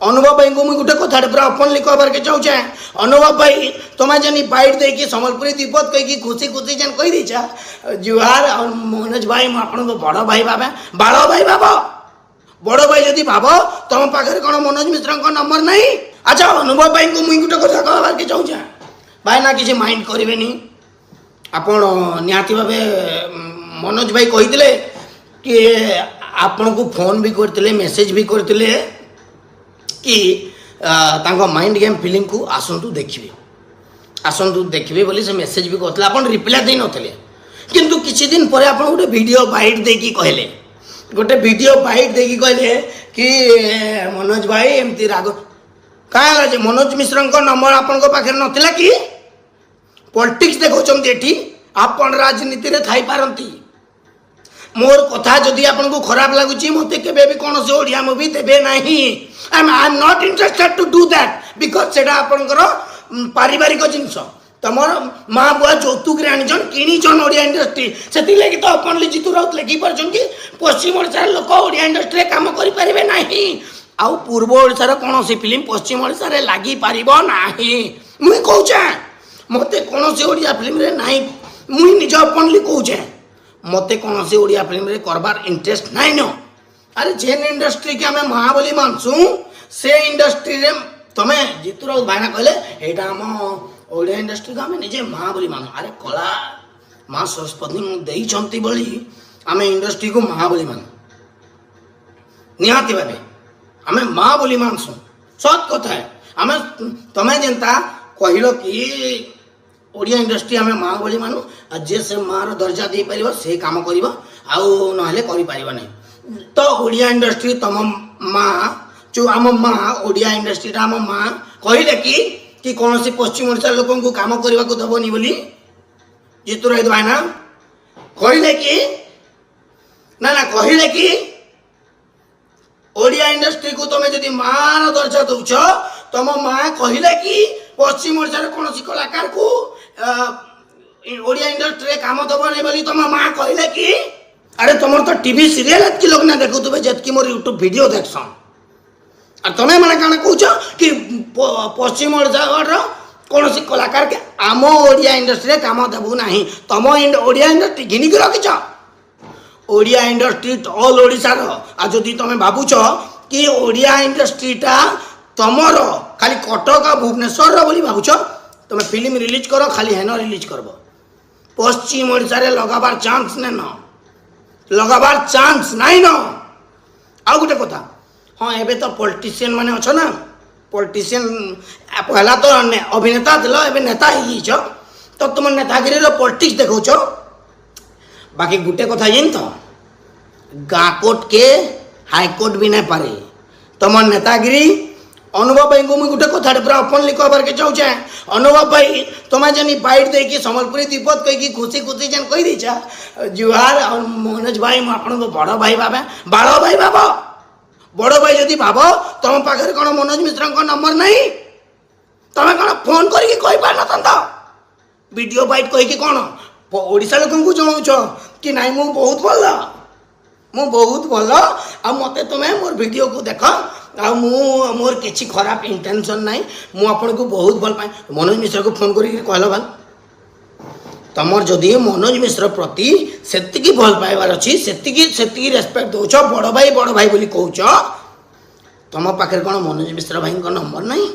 ଅନୁଭବ ଭାଇଙ୍କୁ ମୁଇଁ ଗୋଟେ କଥାଟେ ପୁରା ଓପନଲି କହିବାରକେ ଚାହୁଁଛେ। ଅନୁଭବ ଭାଇ, ତମେ ଯେନ୍ ବାଇଟ୍ ଦେଇକି ସମ୍ବଲପୁରୀ ଦିପଦ କହିକି ଖୁସି ଖୁସି ଯେନ୍ କହିଦେଇଛ, ଜୁହାର ଆଉ ମନୋଜ ଭାଇ, ମୁଁ ଆପଣଙ୍କ ବଡ଼ ଭାଇ ଭାବେ। ବାଳ ଭାଇ ଭାବ। ବଡ଼ ଭାଇ ଯଦି ଭାବ, ତମ ପାଖରେ କ'ଣ ମନୋଜ ମିଶ୍ରଙ୍କ ନମ୍ବର ନାହିଁ? ଆଚ୍ଛା, ଅନୁଭବ ଭାଇଙ୍କୁ ମୁଇଁ ଗୋଟେ କଥା କହିବାରକେ ଚାହୁଁଛେ। ଭାଇ ନା, କିଛି ମାଇଣ୍ଡ କରିବେନି ଆପଣ। ନିହାତି ଭାବେ ମନୋଜ ଭାଇ କହିଥିଲେ କି ଆପଣଙ୍କୁ ଫୋନ୍ ବି କରିଥିଲେ, ମେସେଜ ବି କରିଥିଲେ କି ତାଙ୍କ ମାଇଣ୍ଡ ଗେମ୍ ଫିଲ୍ମକୁ ଆସନ୍ତୁ ଦେଖିବେ, ଆସନ୍ତୁ ଦେଖିବେ ବୋଲି ସେ ମେସେଜ ବି କରିଥିଲେ। ଆପଣ ରିପ୍ଲାଏ ଦେଇନଥିଲେ। କିନ୍ତୁ କିଛି ଦିନ ପରେ ଆପଣ ଗୋଟେ ଭିଡ଼ିଓ ବାଇଟ୍ ଦେଇକି କହିଲେ, ଗୋଟେ ଭିଡ଼ିଓ ବାଇଟ୍ ଦେଇକି କହିଲେ କି ମନୋଜ ଭାଇ ଏମିତି ରାଗ କାଁ ହେଲା ଯେ ମନୋଜ ମିଶ୍ରଙ୍କ ନମ୍ବର ଆପଣଙ୍କ ପାଖରେ ନଥିଲା କି? ପଲିଟିକ୍ସ ଦେଖାଉଛନ୍ତି ଏଠି। ଆପଣ ରାଜନୀତିରେ ଥାଇପାରନ୍ତି। ମୋର କଥା ଯଦି ଆପଣଙ୍କୁ ଖରାପ ଲାଗୁଛି, ମୋତେ କେବେ ବି କୌଣସି ଓଡ଼ିଆ ମୁଭି ଦେବେ ନାହିଁ। I am not interested to do that because ସେଇଟା ଆପଣଙ୍କର ପାରିବାରିକ ଜିନିଷ। ତମର ମା ବୁଆ ଯୌତୁକରେ ଆଣିଛନ୍, କିଣିଛନ୍ ଓଡ଼ିଆ ଇଣ୍ଡଷ୍ଟ୍ରି। ସେଥିଲାଗି ତ ଓପନଲି ଜିତୁ ରାଉତ ଲେଖି ପାରୁଛନ୍ କି ପଶ୍ଚିମ ଓଡ଼ିଶାର ଲୋକ ଓଡ଼ିଆ ଇଣ୍ଡଷ୍ଟ୍ରିରେ କାମ କରିପାରିବେ ନାହିଁ ଆଉ ପୂର୍ବ ଓଡ଼ିଶାର କୌଣସି ଫିଲ୍ମ ପଶ୍ଚିମ ଓଡ଼ିଶାରେ ଲାଗିପାରିବ ନାହିଁ। ମୁଇଁ କହୁଛେ, ମୋତେ କୌଣସି ଓଡ଼ିଆ ଫିଲ୍ମରେ ନାହିଁ। ମୁଇଁ ନିଜ ଓପନଲି କହୁଛେ, ମୋତେ କୌଣସି ଓଡ଼ିଆ ଫିଲ୍ମରେ କରବାର ଇଣ୍ଟରେଷ୍ଟ ନାଇଁ ନ। ଆରେ, ଯେନ୍ ଇଣ୍ଡଷ୍ଟ୍ରିକି ଆମେ ମା ବୋଲି ମାନସୁଁ, ସେ ଇଣ୍ଡଷ୍ଟ୍ରିରେ ତମେ ଜିତୁ ରାଉତ ଭାଇନା କହିଲେ, ଏଇଟା ଆମ ଓଡ଼ିଆ ଇଣ୍ଡଷ୍ଟ୍ରିକୁ ଆମେ ନିଜେ ମା ବୋଲି ମାନୁ। ଆରେ, କଳା ମା ସରସ୍ୱତୀ ଦେଇଛନ୍ତି ବୋଲି ଆମେ ଇଣ୍ଡଷ୍ଟ୍ରିକୁ ମା ବୋଲି ମାନୁ। ନିହାତି ଭାବେ ଆମେ ମା ବୋଲି ମାନସୁଁ। ସତ୍ କଥା ହେ। ଆମେ ତମେ ଯେନ୍ତା କହିଲ କି ଓଡ଼ିଆ ଇଣ୍ଡଷ୍ଟ୍ରି ଆମେ ମା ବୋଲି ମାନୁ ଆଉ ଯିଏ ସେ ମାର ଦର୍ଜା ଦେଇପାରିବ, ସେ କାମ କରିବ ଆଉ ନହେଲେ କରିପାରିବ ନାହିଁ। ତ ଓଡ଼ିଆ ଇଣ୍ଡଷ୍ଟ୍ରି ତମ ମା, ଯୋଉ ଆମ ମା, ଓଡ଼ିଆ ଇଣ୍ଡଷ୍ଟ୍ରିଟା ଆମ ମା କହିଲେ କି କୌଣସି ପଶ୍ଚିମ ଓଡ଼ିଶାର ଲୋକଙ୍କୁ କାମ କରିବାକୁ ଦେବନି ବୋଲି ଜିତୁ ରାଉତ ଭାଇନା କହିଲେ କି? ନା ନା, କହିଲେ କି? ଓଡ଼ିଆ ଇଣ୍ଡଷ୍ଟ୍ରିକୁ ତମେ ଯଦି ମାର ଦର୍ଜା ଦଉଛ, ତମ ମା କହିଲେ କି ପଶ୍ଚିମ ଓଡ଼ିଶାର କୌଣସି କଳାକାରକୁ ଓଡ଼ିଆ ଇଣ୍ଡଷ୍ଟ୍ରିରେ କାମ ଦବନି ବୋଲି ତମ ମା କହିଲେ କି? ଆରେ, ତମର ତ ଟିଭି ସିରିଏଲ ଏତ୍କି ଲୋକ ନା ଦେଖୁଥିବେ, ଯେତ୍କି ମୋର ୟୁଟ୍ୟୁବ ଭିଡ଼ିଓ ଦେଖସନ୍। ଆଉ ତମେ ମାନେ କାଣା କହୁଛ କି ପଶ୍ଚିମ ଓଡ଼ିଶାର କୌଣସି କଳାକାର ଆମ ଓଡ଼ିଆ ଇଣ୍ଡଷ୍ଟ୍ରିରେ କାମ ଦେବୁ ନାହିଁ? ତମ ଓଡ଼ିଆ ଇଣ୍ଡଷ୍ଟ୍ରି ଘିନିକି ରଖିଛ। ଓଡ଼ିଆ ଇଣ୍ଡଷ୍ଟ୍ରି ଅଲ୍ ଓଡ଼ିଶାର। ଆଉ ଯଦି ତମେ ଭାବୁଛ କି ଓଡ଼ିଆ ଇଣ୍ଡଷ୍ଟ୍ରିଟା ତମର ଖାଲି କଟକ ଆଉ ଭୁବନେଶ୍ୱରର ବୋଲି ଭାବୁଛ, ତମେ ଫିଲ୍ମ ରିଲିଜ୍ କର, ଖାଲି ହେନ ରିଲିଜ୍ କରବ। ପଶ୍ଚିମ ଓଡ଼ିଶାରେ ଲଗାବାର ଚାନ୍ସ ନେନ, ଲଗାବାର ଚାନ୍ସ ନାଇଁ ନ। ଆଉ ଗୋଟେ କଥା, ହଁ, ଏବେ ତ ପଲିଟିସିଆନ ମାନେ ଅଛ ନା, ପଲିଟିସିଆନ ପହଲା ତ ଅଭିନେତା ଥିଲ, ଏବେ ନେତା ହେଇଯାଇଛ। ତ ତୁମ ନେତାଗିରିର ପଲିଟିକ୍ସ ଦେଖାଉଛ। ବାକି ଗୋଟେ କଥା ଜାଣି ତ, ଗାଁ କୋର୍ଟକେ ହାଇକୋର୍ଟ ବି ନାଇଁ ପାରେ ତମର ନେତାଗିରି। ଅନୁଭବ ଭାଇଙ୍କୁ ମୁଇଁ ଗୋଟେ କଥାଟେ ପୁରା ଓପନଲି କହିବାରକେ ଚାହୁଁଛେ। ଅନୁଭବ ଭାଇ, ତମେ ଯେନ୍ ବାଇଟ୍ ଦେଇକି ସମ୍ବଲପୁରୀ ଦିପଦ କହିକି ଖୁସି ଖୁସି ଯେନ୍ କହିଦେଇଛ, ଜୁହାର ଆଉ ମନୋଜ ଭାଇ, ମୁଁ ଆପଣଙ୍କ ବଡ଼ ଭାଇ ଭାବେ। ବାଳ ଭାଇ ଭାବ। ବଡ଼ ଭାଇ ଯଦି ଭାବ, ତମ ପାଖରେ କ'ଣ ମନୋଜ ମିଶ୍ରଙ୍କ ନମ୍ବର ନାହିଁ? ତମେ କ'ଣ ଫୋନ୍ କରିକି କହିପାରିନଥାନ୍ତ? ଭିଡ଼ିଓ ବାଇଟ୍ କହିକି କ'ଣ ଓଡ଼ିଶା ଲୋକଙ୍କୁ ଜଣାଉଛ କି ନାଇଁ, ମୁଁ ବହୁତ ଭଲ, ମୁଁ ବହୁତ ଭଲ ଆଉ ମୋତେ ତୁମେ ମୋର ଭିଡ଼ିଓକୁ ଦେଖ ଆଉ ମୁଁ ମୋର କିଛି ଖରାପ ଇଣ୍ଟେନସନ୍ ନାହିଁ, ମୁଁ ଆପଣଙ୍କୁ ବହୁତ ଭଲ ପାଏ। ମନୋଜ ମିଶ୍ରକୁ ଫୋନ୍ କରିକି କହିଲ ଭାଲ। ତମର ଯଦି ମନୋଜ ମିଶ୍ର ପ୍ରତି ସେତିକି ଭଲ ପାଇବାର ଅଛି, ସେତିକି ସେତିକି ରେସପେକ୍ଟ ଦେଉଛ, ବଡ଼ ଭାଇ ବଡ଼ ଭାଇ ବୋଲି କହୁଛ, ତମ ପାଖରେ କ'ଣ ମନୋଜ ମିଶ୍ର ଭାଇଙ୍କ ନମ୍ବର ନାହିଁ?